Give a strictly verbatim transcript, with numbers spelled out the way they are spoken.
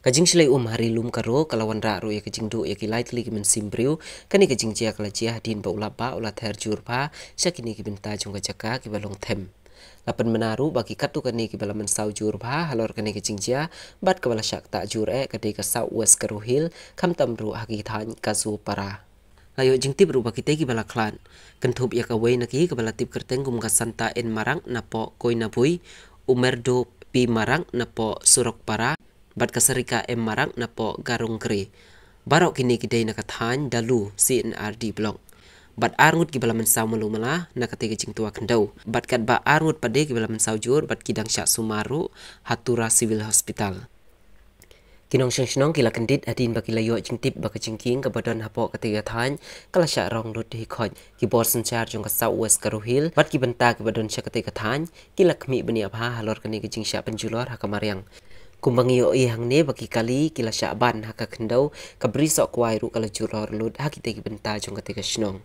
Ka jingshlei um ha Ri Lum Karo ka la wanrah ruh ïa ka jingduh ïa ki lai tylli ki mynsiem briew. Kane ka jingjia ka la jia hadien ba u lap bah u la ther jur bha sha kine ki bynta jong ka jaka kiba long them. La pynbna ruh ba ki katto katne kiba la mynsaw jur bha halor kane ka jingjia bad kaba la shah ktah jur eh ka dei ka South West Garo Hills, khamtam ruh ha ki thaiñ Kazopara. La ïoh jingtip ruh ba kitei kiba la khlad kynthup ïa kawei na ki kaba la tip kyrteng kum ka Santa N Marak napoh Koinabui, u Merdo P Marak napoh Surokpara, bad ka Sarika M Marak napoh Garongri. Baroh kine ki dei na ka thaiñ Dalu C and R D Block. Bad ar ngut kiba la mynsaw malu mala na katei ka jingtwa khyndew bad katba ar ngut pat de kiba la mynsaw jur bad ki dang shah sumar ruh ha Tura Civil Hospital. Ki nongshong shnong ki la kyndit hadien ba ki la ïoh jingtip ba ka jingkieng kaba don hapoh katei ka thaiñ ka la shah rong lut hi khot. Ki bor synshar jong ka South West Garo Hills bad ki bynta kiba don sha katei ka thaiñ ki la khmih bniah bha halor kane ka jingshah pynjulor ha ka mariang. Kumba ngi ïohi hangne ba ki kali ki la shah ban ha ka khyndew, ka bri sohkwai ruh ka la julor lut ha kitei ki bynta jong katei ka shnong.